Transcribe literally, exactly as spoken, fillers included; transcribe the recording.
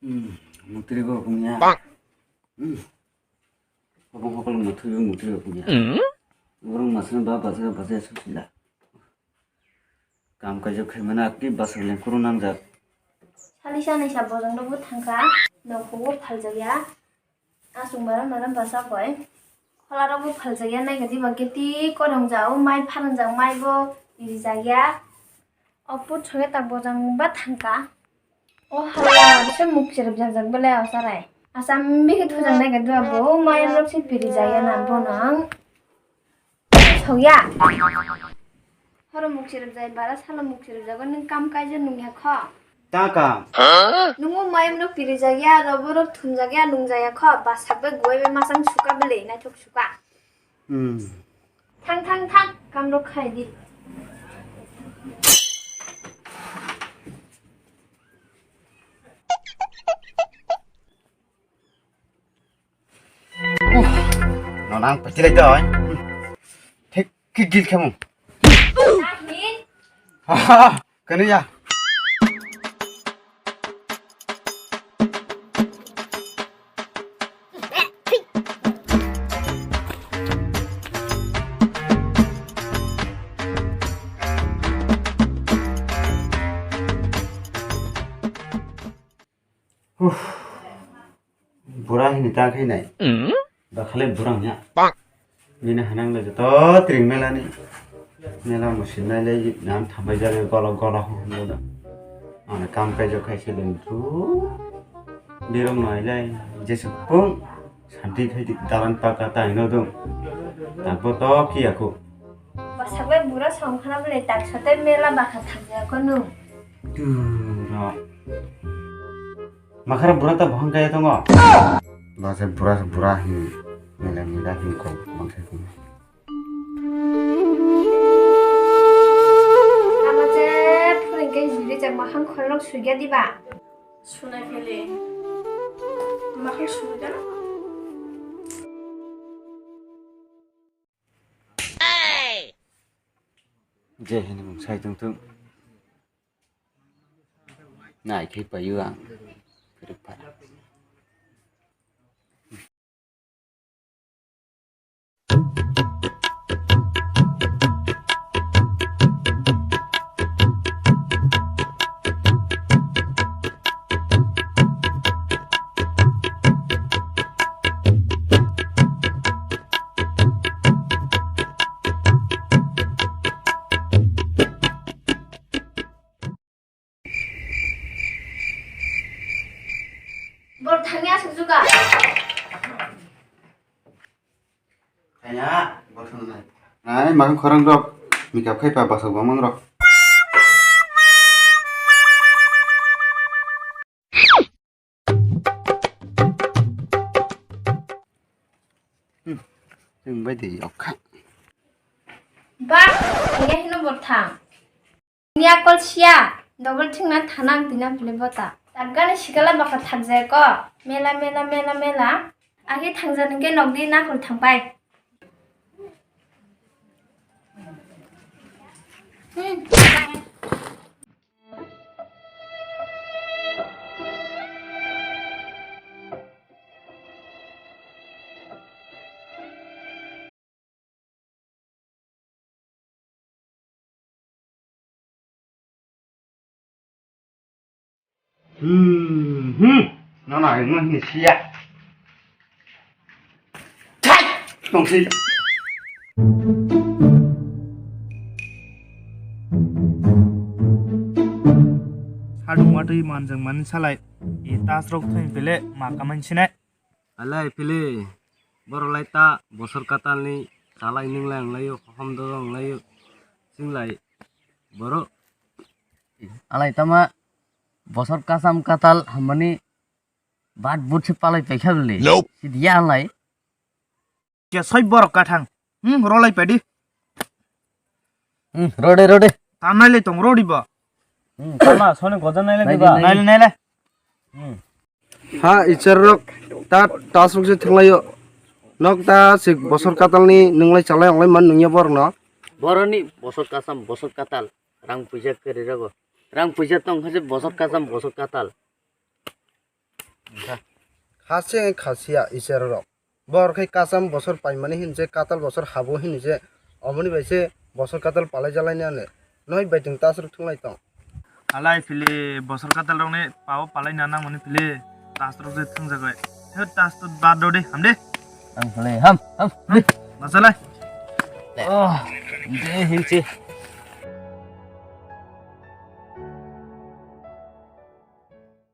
Hmm, mutri go kumya. Hmm. Kobong hokol mutri go kumya. Borong masna ba basa basa susila. Kam kaijak khaimani atwi bwswk lengkuru nangjak. Sali sanai sa bojong rokbo thangkha, nokhugo phaljakya. Aswk maram maram bwsa koi. Khola rokbo phaljakya, naikha diba geti korong jao, mai pharangjak, mai bo irijakya. Opor chwngya tak bojong ba thangkha. O hala, bisa muk cherep jak jak belai o sarai. Asam bikhe thujak naikha diba bo, mai rok se pirijakya na bono ang. Sokya. Horo muk cherep jai bara salo muk cherep jago nwng kam kaijak nungya kho. Ta kam? Nungo mayam no pirijak ya aro borok thumjak ya nungjak ya kho ba sakbai guai bai masang suka bele naithok suka. Hmm. Thang thang thang kam rok khai di. Uff, no nang pachilai doi. Thik kik gil khamu. Haha, kanu ya. Uff. Bura hini ta khe nai. Ba khale bura hini. Bini hanang le joto tring mela ni. Mela mo sinai le nan thambai jale golo golo hum do. Ana kam kai jo khai se dun tu. Birong noi le jesuk pung santi khai di dalan paka ta hino dong. Tangpo to ki aku. Ba sabai bura song khana bole tak sate mela bakha thangya kono. Tu ro. Makhara bura ta bohong kaya tongo. Ba se bura se bura hin mela mela hin kok bangsa hin. Ama je phuring ke juri jak mahang khorok sugya diba. Sunai phele. Mahang sugya. Je hini mung sai tung tung. Nai khe paio ang. Kwrwk pha. Bor thangya aswk juga. Kaya, bor thang nai. Nai, makan khorang rok. Mikap khai pa basok bamang rok. Hmm, chwng bai de yok kha. Ba, thangya hino bor thang. Ni akol siya, double thing na thana ang tina phile bota. Takgani sikala baka thakjai ko. Mela, mela, mela, mela. Agi thangja ningke nokdi nakol thangpai. Hmm. Hmm, hmm. Nono ang no hini siya. Thai! Tongsi. Sadung watwi manjang mani salai. I tas rok thai bele ma kamai sinai. Alai pili, borok lai ta bosor katalni chalai nunglai wnglaio, hohom doro wnglaio, chwnglai borok. Alai tama bosor kasam katal hammani bat but se palai paikha bili. Nope. Sidiya alai. Khe soi borok kathang. Hmm, rolai pedi. Hmm, rode, rode. Tamnai le tong rodi ba. Hmm, tama soni gojan nai le. Nai, diba? Nai, nai. Nai le, nai le. Hmm. Ha, ichar rok ta tas rok se thanglaio. Nok ta sik bosor katal ni nunglai chalai onglai man nungya borok no. Boroni bosor kasam, bosor katal. Rang puisa kwrwi rogo. Rang puisa tong kha se bosor kasam, bosor katal. Kha se khasiya ichar rok. Bor khai kasam bosor paimani hinse katal bosor habo hinse omoni bai se bosor katal palai jalai nani. Noi bai ting tasrok thunglai tong. Alai phili bosor katal rokni pao palai na nangmani phili tasrok je thangjagai. He tas to bad do de ham de. Ang phili ham ham. Masalai. Oh, de hinse.